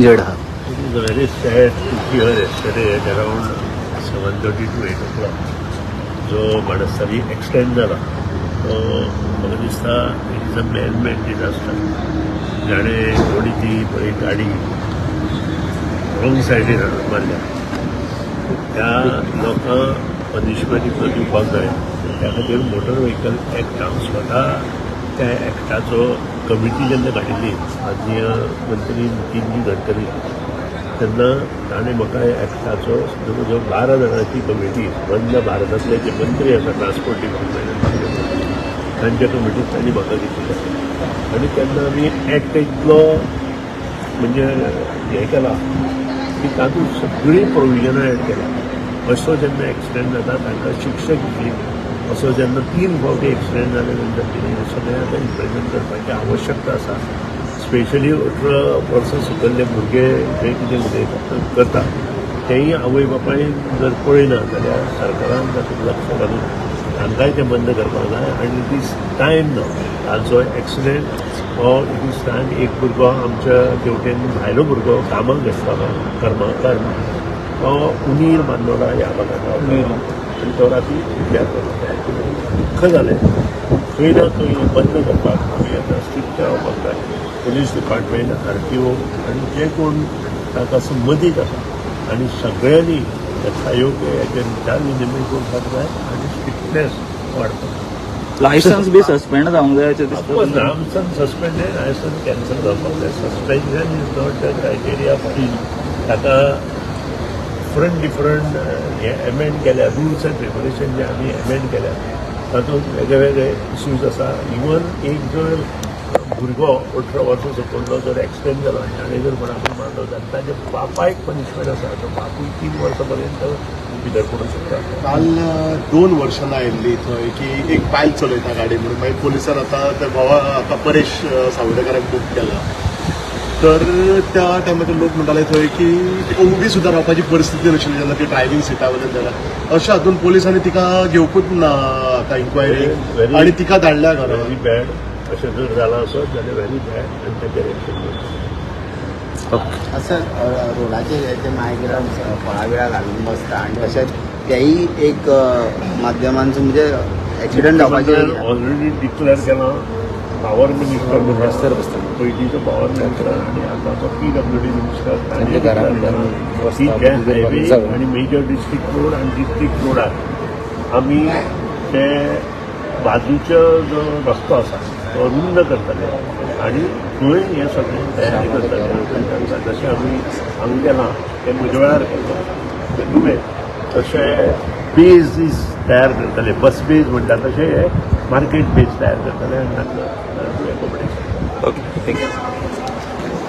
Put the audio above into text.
Injured आहा. It is very sad to hear yesterday at around 7:30 to 8 o'clock जो Banastari accident जाला तो म्हाका दिसता it is a man made disaster. जाणें कोणी ती पळय गाडी रॉंग सायडीन हाडून मारल्या त्या लोकांक पनिशमेंट इतलो दिवपाक जाय. त्या खातीर मोटर व्हेकल एक्ट, हांव स्वता त्या एक्टाचो कमिटी जेन्ना काडिल्ली आदनीय मंत्री नितीनजी गडकरी, तेन्ना ताणें म्हाका एक्टाचो जवळ जवळ 12 जाणांची कमिटी, बंद भारतांतले जे मंत्री आसा ट्रान्सपोर्ट डिपार्टमेंट, तांच्या कमिटीत तांणी म्हाका घेतिल्लें आनी तेन्ना आमी एक्ट इतलो म्हणजे हें केला की तातूंत सगळीं प्रोविजनां एड केल्या. असो जेन्ना एक्सिडेंट जाता तांकां शिक्षा दितली. असो जेन्ना तीन फावटी एक्सिडेंट जाले नंतर कितें हें सगळें आतां इम्प्लिमेंट करपाची आवश्यकता आसा. स्पेशली 18 वर्सां सकयल्ले भुरगे जे कितें उलयतात करता तेंय आवय बापायन जर पळयना जाल्यार सरकारान तातूंत लक्ष घालून तांकांय तें बंद करपाक जाय. आनी it is time न्हू ताजो एक्सिडेंट हो, it is time. एक भुरगो आमच्या तेवटेन भायलो भुरगो कामाक आसतालो करमाकार, तो उनीर बांदोडा ह्या भागात रावतालो आनी तो राती जालो. दुख्ख जालें. पूण खंय ना खंय हें बंद करपाक आमी आतां स्ट्रिक्ट रावपाक जाय. पुलीस डिपार्टमेंट, आरटीओ आनी जे कोण ताका संबंदीत आसा आनी सगळ्यांनी यथायोग्य हेचेर विचार विनिमय करपाक जाय आनी स्ट्रिक्टनेस वाडपाक जाय. लायसन्स बी सस्पेंड जावंक जाय अशें दिसता. लायसन्स सस्पेंडेड, लायसन्स कॅन्सल जावपाक जाय. Suspension is not the criteria for ताका. डिफरंट डिफरंट हे एमेंड केल्या, रुल्स अँड रेग्युलेशन जे आमी एमेंड केल्या तातूंत वेगळे वेगळे इश्यूज आसा. इवन एक जर भुरगो 18 वर्सां सकयलो जर एक्सिडेंट जालो आनी ताणें जर कोणाकूय मारलो जाल्यार ताच्या बापायक पनिशमेंट आसा. तो बापूय 3 वर्सां पर्यंत भितर पडूंक शकता. काल 2 वर्सां आयिल्ली थंय की एक बायल चलयता गाडी म्हणून. मागीर पुलिसान आतां त्या घोवा आतां परेश सावर्डेकाराक बूक केला. तर त्या टायमार लोक म्हणटाले थंय की तिका उबी सुद्दां रावपाची परिस्थिती नाशिल्ली जेन्ना ती ड्रायव्हिंग सिटा वयल्यान जाल्यार. अशें हातून पोलिसांनी तिका घेवकूच ना आतां इन्क्वायरी आनी तिका धाडल्या घरा. Very bad. अशें जर जालां आसत जाल्यार व्हेरी बॅड आनी ताचेर एक्शन घेवचें. सर, रोडाचेर हे ते मायग्रंट्स फळां बिळां घालून बसता आनी तशेंच तेय एक माध्यमांचो म्हणजे एक्सिडंट जावपाचे. ऑलरेडी डिक्लेअर केलां. पावर मिनिस्टर, रस्त्यार बसता. पयलींचो पावर मिनिस्टर आनी आतांचो पीडब्ल्यूडी मिनिस्टर, तांणी त्यांच्या घरा declare कडल्यान केलां की रस्ता जे हायवे जागा. आनी मेजर डिस्ट्रिक्ट रोड आनी डिस्ट्रिक्ट रोडार आमी ते बाजूचो जो रस्तो आसा तो रुंद करतले आनी थंय हें सगळें तयारी करतले. आनी तांकां जशें आमी हांगा केलां तें म्हज्या वेळार केल्लें तुवें, तशें बेजीस तयार करतले. बस बेज म्हणटा तशें हे मार्केट बेज तयार करतले आनी तांकां accommodation. Okay, thank you.